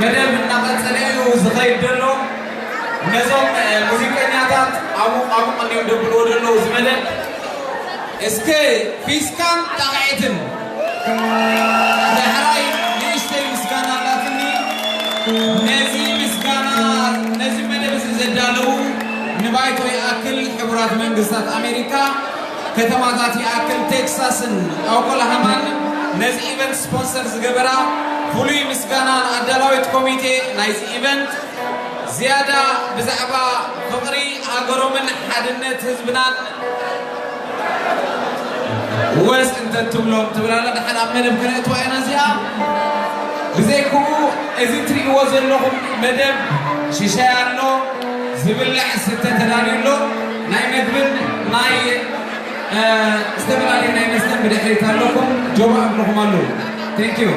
መደብ እናቐጸለ እዩ ዝኸይድ ዘሎ። ነዞም ሙዚቀኛታት ኣሙቕ ኣሙቕ እንዲዮም ደብልዎ ዘለዉ እዚ መደብ። እስከ ፊስካን ጣቕዒትን። ዳሕራይ ንእሽተይ ምስጋና ኣላትኒ። ነዚ ምስጋና፣ ነዚ መደብ እዚ ዘዳለዉ ንባይቶ ይኣክል ሕቡራት መንግስታት ኣሜሪካ፣ ከተማታት ይኣክል ቴክሳስን ኦክላሃማን ነዚ ኢቨንት ስፖንሰር ዝገበራ፣ ፍሉይ ምስጋና ንኣዳላዊት ኮሚቴ ናይዚ ኢቨንት። ዝያዳ ብዛዕባ ፍቕሪ ሃገሮምን ሓድነት ህዝብናን ወስ እንተትብሎም ትብል ኣላ። ደሓን ኣብ መደብ ክነእትዋ ኢና እዚኣ። ብዘይክኡ እዚ ትርእይዎ ዘለኹም መደብ ሽሻይ ኣሎ፣ ዝብላዕ ዝስተ ተዳልዩ ኣሎ። ናይ መግብን ናይ፣ እ፣ ዝተፈላለዩ ናይ መስተን ብድሕሪት ኣለኹም። ጆባ እብልኹም ኣለዉ። Thank you።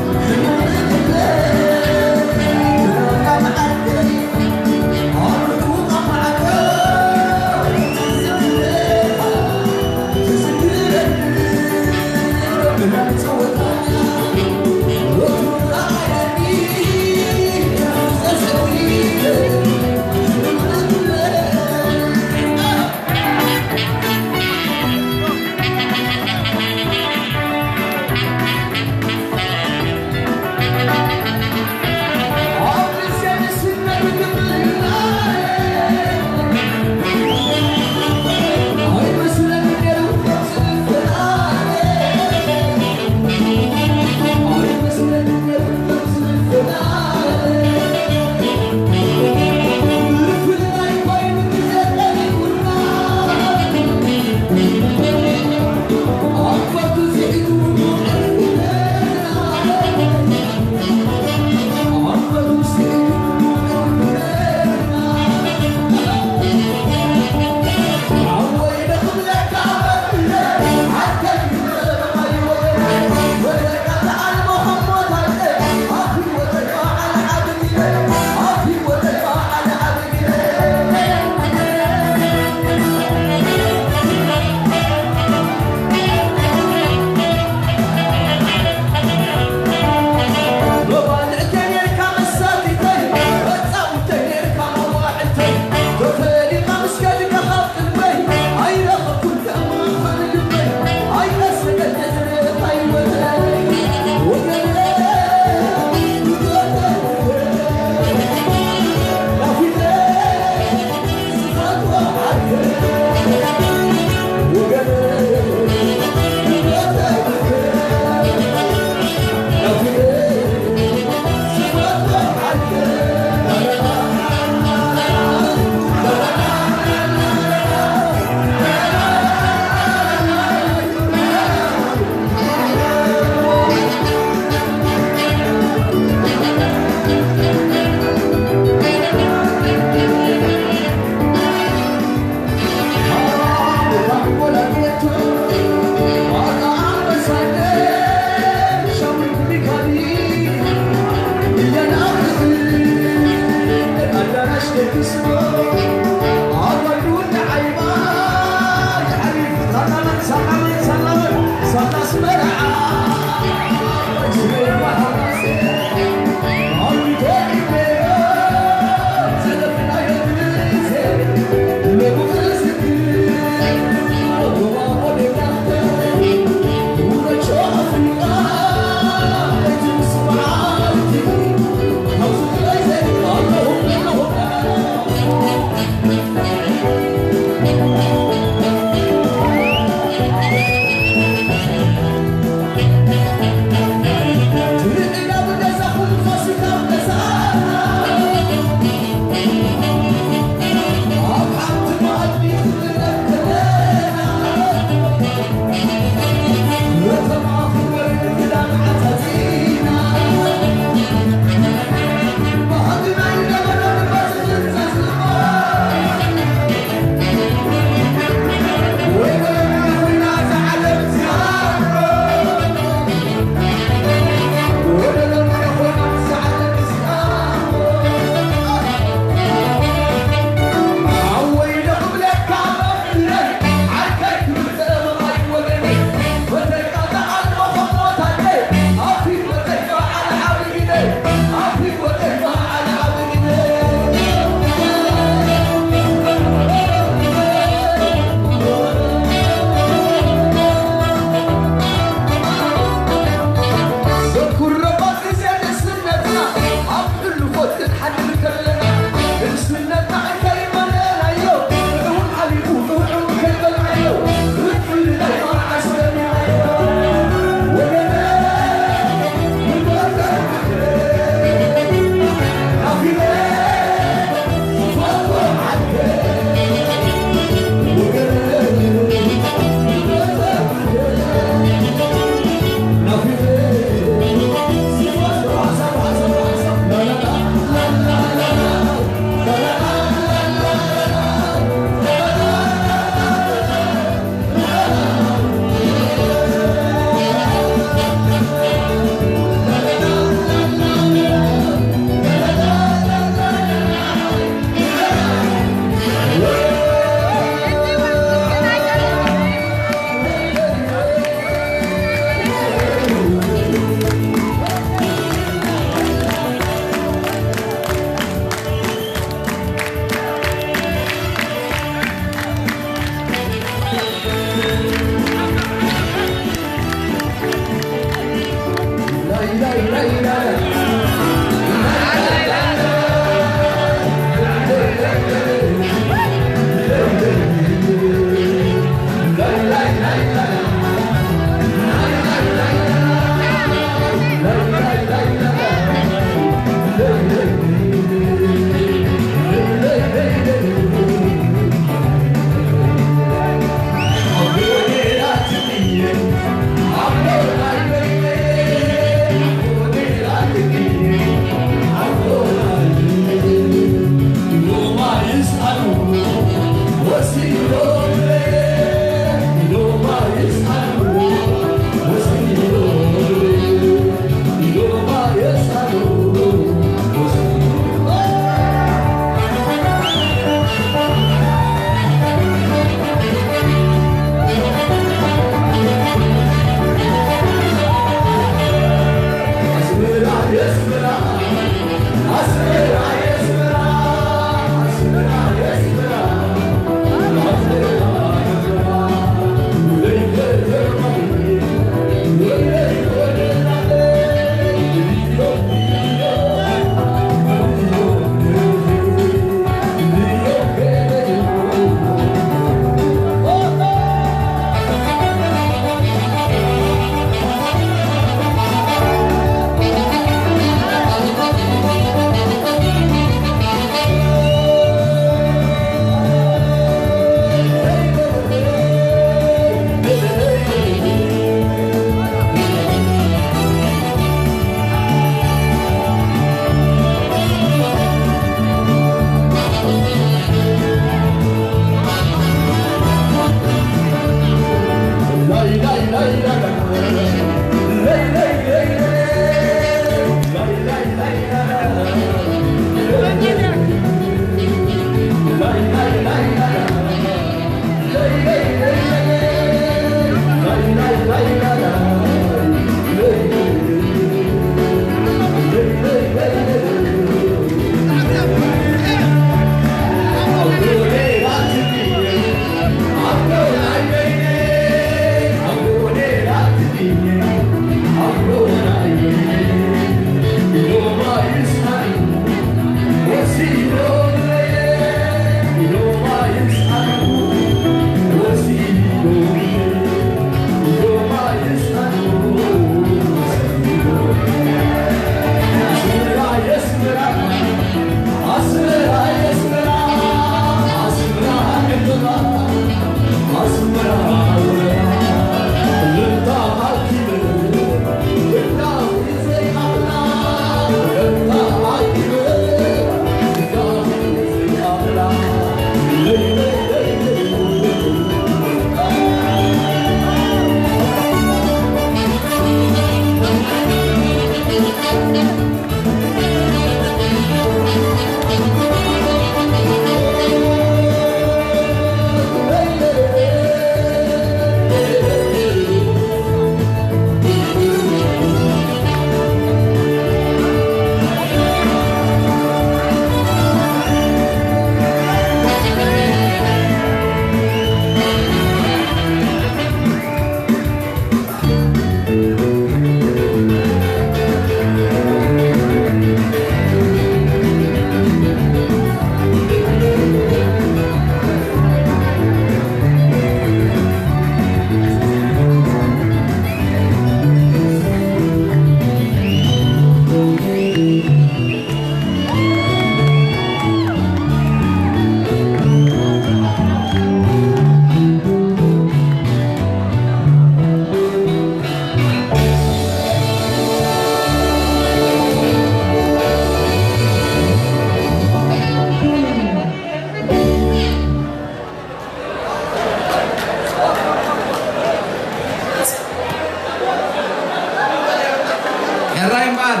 ሕራይ እምበኣር።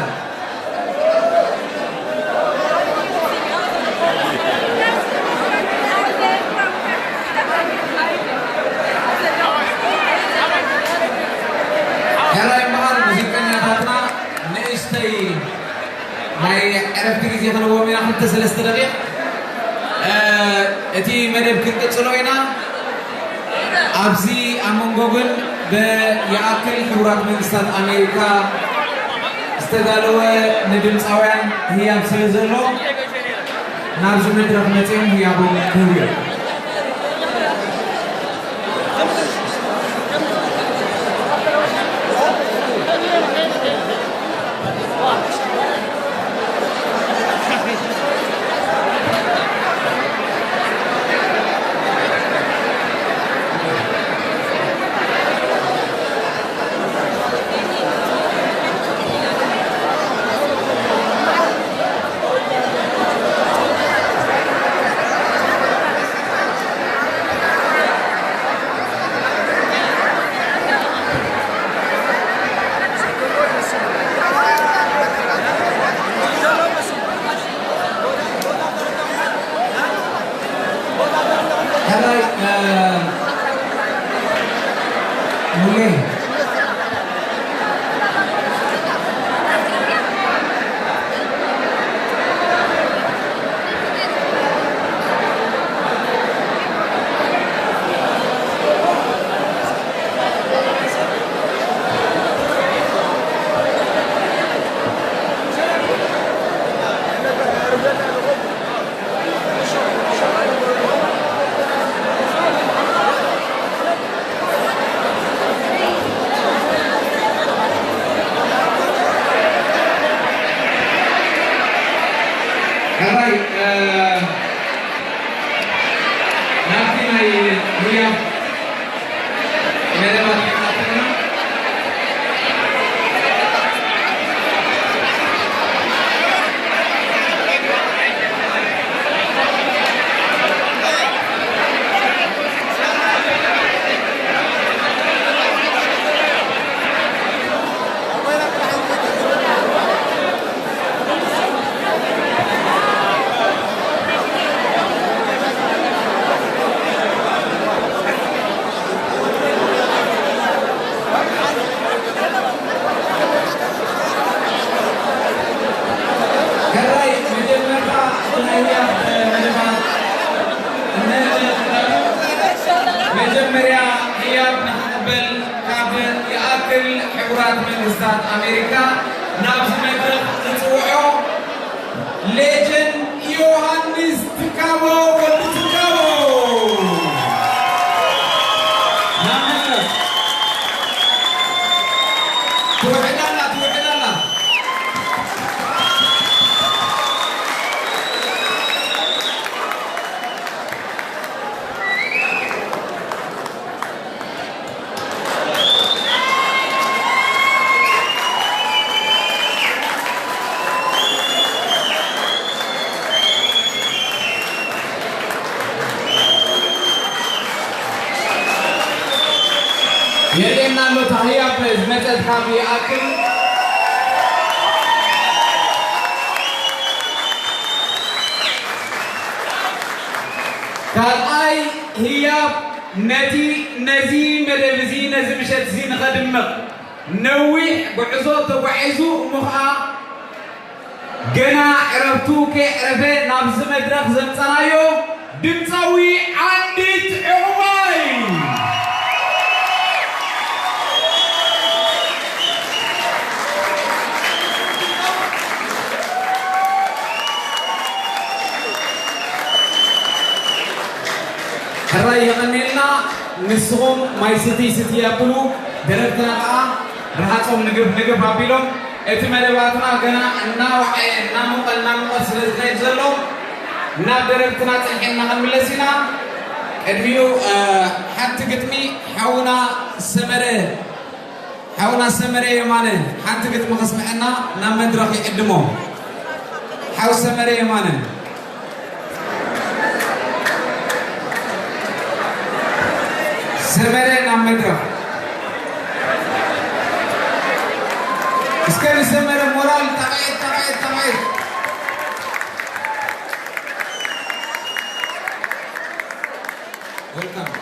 ሕራይ እምበኣር፣ ሙዚቀኛታትና ንእሽተይ ናይ ዕረፍቲ ግዜ ክንህቦም ኢና፣ ክልተ ሰለስተ ደቂቕ። እ፣ እቲ መደብ ክንቅጽሎ ኢና። ኣብዚ ኣብ መንጎ ግን ብይኣክል ሕቡራት መንግስታት ኣሜሪካ ዝተዳለወ ንድምፃውያን ህያብ ስለ ዘሎ ናብዚ መድረኽ መፂኦም ህያቦም ክህቡ እዮም። ሕራይ፣ እ፣ ሙሌ። ሕራይ፣ እ፣ ናብቲ ናይ ህያብ መደባት ይሓተና። ሕራይ መጀመርታ ናይ ህያብ መደባት እነ-፣ መጀመርያ ህያብ ንኽቕበል ካብ ይኣክል ሕቡራት መንግስታት ኣሜሪካ ናብዚ መድረኽ ዝፅውዖ ሌጀንድ ዮሃንስ ትካቦ ወዲ ትካቦ። ናብ መድረኽ። ትውዕድ ኣላ፣ ትውዕድ ኣላ። የርእየና ኣሎ፣ እታ ህያብ ዝመጸት ካብ ይኣክል። ካልኣይ ህያብ ነቲ፣ ነዚ መደብ እዚ፣ ነዚ ምሸት እዚ ንኸድምቕ ነዊሕ ጉዕዞ ተጓዒዙ እሞ ኸዓ ገና ዕረፍቱ ከየዕረፈ ናብዚ መድረኽ ዘምጸናዮ ድምጻዊ ዓንዲት ዕቑባይ። ሕራይ የቐንየልና። ንስኹም ማይ ስቲ ስቲ ኣብሉ፣ ደረፍትና ከዓ ረሃጾም ንግፍ ንግፍ ኣቢሎም፣ እቲ መደባትና ገና እናወዓየ፣ እናሞቐ፣ እናሞቐ ስለ ዝኸይድ ዘሎ፣ ናብ ደረፍትና ጽንሒልና ክንምለስ ኢና። ቅድሚኡ፣ እ፣ ሓንቲ ግጥሚ ሓውና ሰመረ፣ ሓውና ሰመረ የማነ ሓንቲ ግጥሚ ከስምዐና ናብ መድረኽ ይዕድሞ። ሓው ሰመረ የማነ። ሰመረ ናብ መድረኽ። እስከ ንሰመረ ሞራል ጠቕዒት፣ ጠቕዒት፣ ጠቕዒት። Welcome.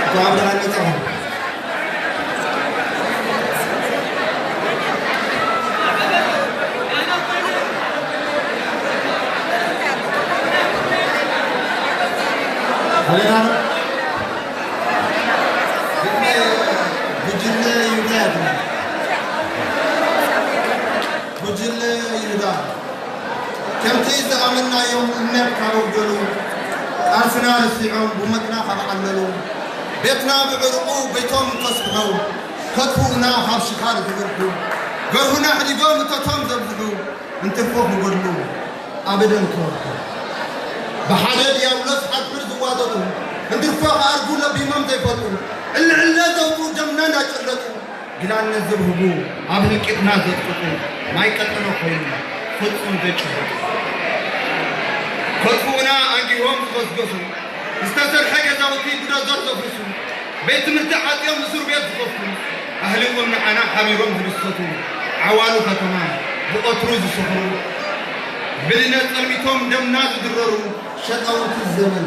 እንኳን ደህና መጣችሁ። ኣለና ዶ? ግጥሚ ጉጅለ ይሁዳ እያ ትብል። ጉጅለ ይሁዳ። ከምቲ ዝኣመንናዮም እምነት ካብ ኣጉደሉ፣ ቃልስና ረሲዖም ብሞትና ካብ ዓለሉ፣ ቤትና ብዕርቁ ጎይቶም ከስፍሑ፣ ከጥፍኡና ካብ ሽካር ዝበልሑ፣ ገርሁና ሕዲጎም እቶቶም ዘብዝሑ፣ እንትርፎ ክጎድሉ ኣበደን ክወርዱ። ብሓደ ዲያብሎስ ሓድሕድ ዝዋጠጡ፣ እንትርፎ ክኣርጉ ለቢሞም ዘይፈልጡ፣ ዕልዕለ ዘውፅኡ ደምና እንዳጨለጡ፣ ግላነት ዘብህጉ ኣብ ህልቂትና ዘጥቅጡ፣ ማይ ቀጠኖ ኮይኑ ፍጹም ዘይጭበጡ። ከጥፍኡና ኣንጊሆም ዝገስገሱ፣ ዝተሰርሐ ገዛውቲ ብዶዘር ዘፍርሱ፣ ቤት ትምህርቲ ዓጽዮም እስር ቤት ዝኸፍቱ፣ ኣህሊ እውን ንዓና ሓቢሮም ዝድሰቱ፣ ዓዋሉ ከተማ ብቐትሩ ዝሰኽሩ፣ ብድነ ጸልሚቶም ደምና ዝድረሩ፣ ሸጣውንቲ ዘመን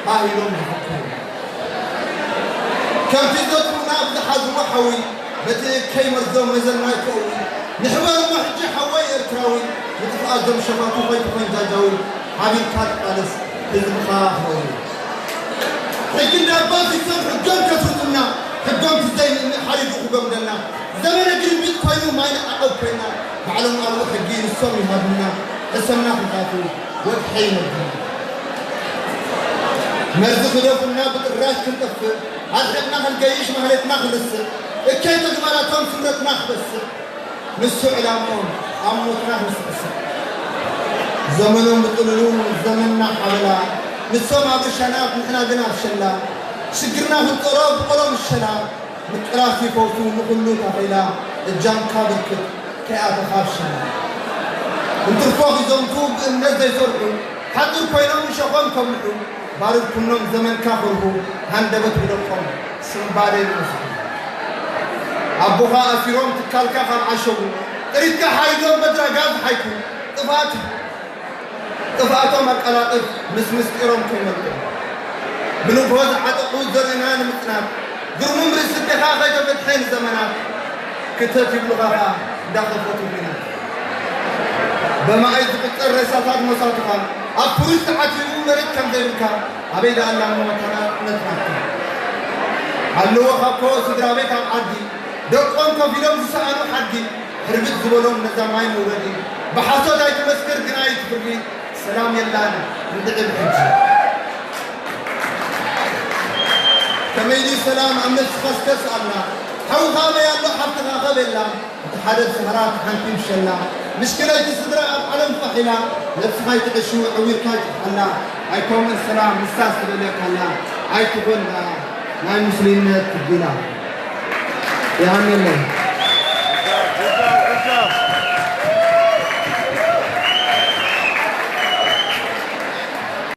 ሃሂሎም ዝፍከሩ። ከምቲ ዘጥፍኡና ብዝሓዝዎ ሓዊ፣ በቲ እከይ መርዞም መዘና ይከእዊ። ንሕበር እሞ ሕጂ ሓወይ ኤርትራዊ፣ ንጥፍኣት ዞም ሸፋቱ ከይትኾን ጃጃዊ፣ ሓቢርካ ትቃለስ ህዝብኻ ክኸውን። ሕጊ እንዳባ ሲስተም ሕጎም ከስርጡና፣ ሕጎም ትዘይንእኒ ሓሪዱ ክጎምደና። ዘመነ ግርምቢጥ ኮይኑ ማይ ንዓቐብ ኮይና፣ ባዕሎም ኣልኡ ሕጊ ንሶም ይሃቡና፣ ሕሰምና ክንታቱ ወግሐ ይነብር። መርዚ ክደፉና ብጥራሽ ክንጠፍእ፣ ኣርሒቕና ክንገይሽ ማህሌትና ክንርስዕ፣ እከይ ተግባራቶም ስምረትና ክበስዕ፣ ንሱ ዕላምኦም ኣብ ሞትና ክንስዕስዕ። ዘመኖም ብጥልሉ ዘመንና ሓበላ፣ ንሶም ኣብ ሸናፍ ንሕና ግን ኣብ ሸላ፣ ሽግርና ክንጸሮ ብቆሎም ሸላ፣ ምቅላስ ይፈውሱ ንኹሉ ታኺላ፣ እጃምካ በርክት ከይኣተኻ ኣብ ሸላ። እንትርፎ ክዘምቱ ብእምነት ዘይሰርሑ፣ ሓጹር ኮይኖም እሾኾም ከብልሑ፣ ባርድ ኩኖም ዘመንካ ከርሁ፣ ሃንደበት ብደቆም ስምባደ ይነስሑ። ኣቦኻ ኣሲሮም ትካልካ ካብ ዓሸጉ፣ ጥሪትካ ሓሪዶም በትራ ጋዝ ሓይኩ፣ ጥፍኣት ጥፍኣቶም ኣቀላጥፍ ምስ ምስጢሮም ከይመልጡ። ብንግሆ ዝዓጠቑ ዘርእና ንምጽናት፣ ግርሙም ርእሲ ኣዴኻ ከይተፈትሐ ንዘመናት፣ ክተት ይብሉኻ ኸኣ እንዳኸፈቱ ኲናት። በመኣይ ዝቑጸር ሬሳታት መሳቱኻ፣ ኣብ ፍሩጅ ተዓቲቡ መሬት ከም ዘይብልካ፣ ኣበይ ደኣ ኣላ እሞ መታና እምነት ናትካ? ኣለዎ ካብ ኮ ስድራ ቤት ኣብ ዓዲ፣ ደቆም ከፊሎም ዝሰኣኑ ሓድጊ፣ ሕርብት ዝበሎም ነዛ ማይ መውረዲ፣ ብሓሶት ኣይትመስክር ግና ኣይትፍርዲ፣ ሰላም የላን እንድዒ ብሕጂ። ከመይ ድዩ ሰላም ኣብ ነብስኻስ ተስኣልና፣ ሓውኻ ኣበይ ኣሎ ሓፍትኻ ከ ቤላ፣ እቲ ሓደ ብሰህራ እቲ ሓንቲ ብሸላ፣ ምሽክለይቲ ስድራ ኣብ ዓለም ፋሕ ኢላ፣ ነብስኻ ኣይትዕሹ ዕዊርካ ኣይትጥፍኣላ፣ ኣይኮምን ሰላም ንሳስ ትደልየካላ፣ ኣይትኾን ደኣ ናይ ሙስሊምነት ትቢላ። የሃነለይ።